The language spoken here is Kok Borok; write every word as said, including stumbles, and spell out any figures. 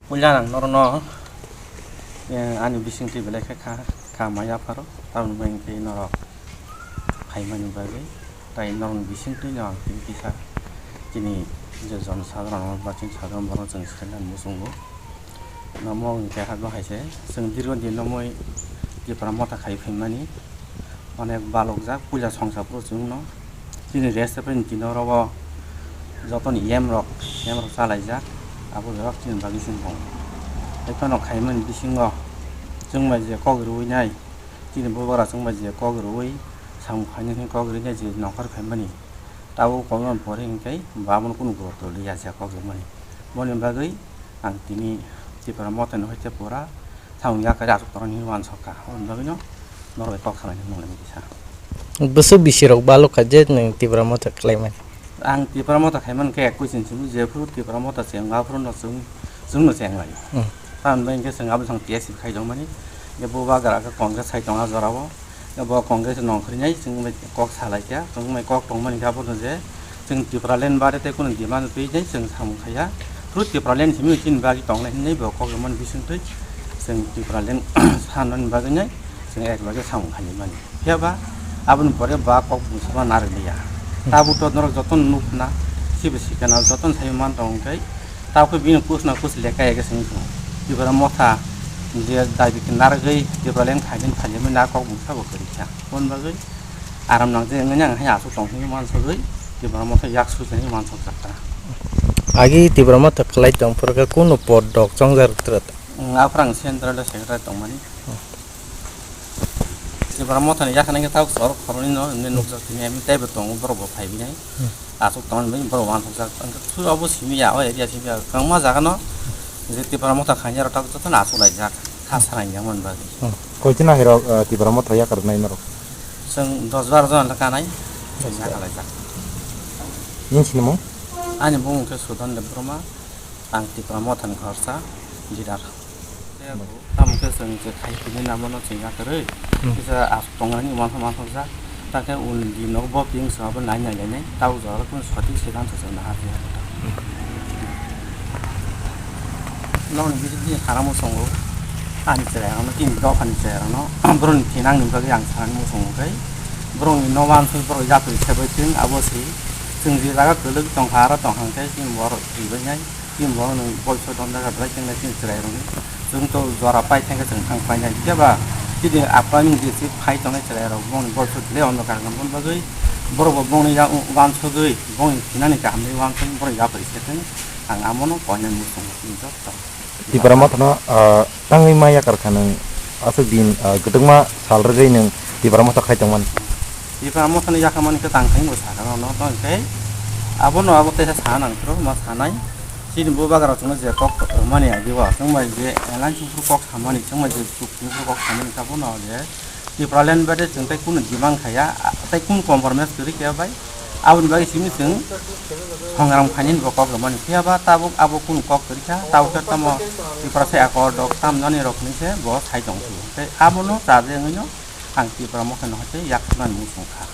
Puila ang norokno, eh, ani bisingtwi belai khe kha, kha maya pharo, tamoni bagwi hwnkhe norok phaimani bagwi, tai norokni bisingtwino ang tini kisa chini je jon sadharano ba chini sadharano borokno chwng swkang muchungo. Namo hwnkhe habo hai se, chwng dirgo din nomoi Tipra Motha khai phaimani. Onek balokjak puila songsa phuru chwngno chini rest tei tini oro o jotoni yem rok, yem rok chalaijak, abo rok chini bagwi chwng tongo. Tei phano khaimani bisingo chwng bai je kok rwui nai, chini bubagra chwng bai je kok rwui samung khainai hwnwi kok rwui nai je nongkhor khaimani, tabuk kokno pore hwnkhe bo abono kunu guruto liya je kok rwmani. Boni bagwi ang tini Tipra Mothani hoite pura samung yakarwi achuk tongnani hwnwi uansukha. Aboni bagwino norok bai kok salainani nung laimani kisa. Bwswk bisirok balok kha je nwng Tipra Motha khlaimani? Ang Tipra Motha khaimani khe ekui chwng simi, jephuru Tipra Motha chengba aphuru no chwng, chwngno chenglai. Hmm. Tamoni bagwi khe chwng abo thang T S F khai tongmani. Khe bubagra khe Congress khai tongo a jorao. Bo Congress nongkhornai chwng bai kok salaikha, chwng bai kok tongmani khe abono je chwng Tipraland bare tei kunu demand twi nai chwng samung khaiya. Phuru Tipraland simi chini bagwi tongnai hinwi bo kok rwmani bisingtwi chwng Tipraland sanani bagwi nai chwng ek loge samung khaimani. Phiya ba aboni pore ba kok bumsama narwkliya. Tabuk to norok jotono nukna, sibo sikana, jotono sai man tongo hwnkhe, tabuk khe bini kus na kus lekha ege se wngkha. Tipra Motha je dabi khe narwgwi Tipraland khainani phaimani na kok bumsa bo kwrwi kha. Aboni bagwi aram nang je wngmani ang hai aswk tong hinwi uansugwi Tipra Motha yak sujani uansukjak kha. Agi Tipra Motha khlai tong phuru khe kunu pod rok chongjak rwktra? Aphuru ang central secretary tongmani. Tipra Mothani yakarnai khe tabuk chorok khoroknwi no hwnwi nukjak tini, ami teibo tongo, borok bo phaiwi nai. Hmm. Aswk tongmani bagwi borok uansukjak. Ang khe su abo simi ya, o area simi ya, kwbangma jaga no je Tipra Motha khainai rok tabuk jotono aswk laijak, kha sanai ya man bagwi. Hmm. Koichini hai rok, eh, Tipra Motha yakarnai norok? Chwng dos baro jona le kanai, chwng yakar laijak. Nini sinimung? Ani bumung khe Sudan Debbarma. Ang Tipra Mothani khoroksa leader. Tamo khe chwng je khai philwi namo no chwng yakarwi. Hmm. Kisa aswk tongnani uansuk uansukjak. Takhe uni din nogo bo ping swngo bo nai nai lainai. Tabuk jora kunu sothik siddhanto chwng naharjak. Hmm. Nokni bisingtwi sana muchungo. Ani chwrairokno, chini dophani chwrairokno borokni thinangni bagwi ang sanani muchungo khe, borokni no uansuk borok yapri sebai twng abo se chwng je jaga kwlwk tongkha aro tongkha hwnkhe chini borok ribainai. Chini borok nwng boiso don jaga belai chwngnai chini chwrairokni. Chwng to jora pai thangkhe chwng thang painai. Phiya ba chini upcoming je si phai tongnai chwrairok bongni boiso belai ono karon boni bagwi borok bo bongni ya uansugwi bongni thinani kahamni uansugwi borok yapri se thung. Ang amono koinani muchungo chini jotto. Tipra Mothano, ah, tangwi ma yakar kha nwng aswk din, ah, kwtwkma sal rwgwi nwng Tipra Motha khai tongmani. Tipra Mothano yakarmani khe tang thangwi bo sakha rokno tong khe abono abo teisa sana nang phuru ma sanai. Chini bubagra chwngno je kok rwmani agi o, chwng bai je alliance phuru kok samani, chwng bai je chukni phuru kok samani, abono je Tipraland bade chwng tei kunu demand khaiya, a, tei kunu compromise kwrwi khe bai. Aboni bagwi simi chwng songram khainani bo kok rwmani. Phiya ba tabuk abo kunu kok kwrwi kha, tabuk khe tamo Tiprasa accord rok tamjani rok hinwi khe bo sai tong phuru. Tei abono chaje wngwino ang Tipra Mothano hai tei yakarnani muchung kha.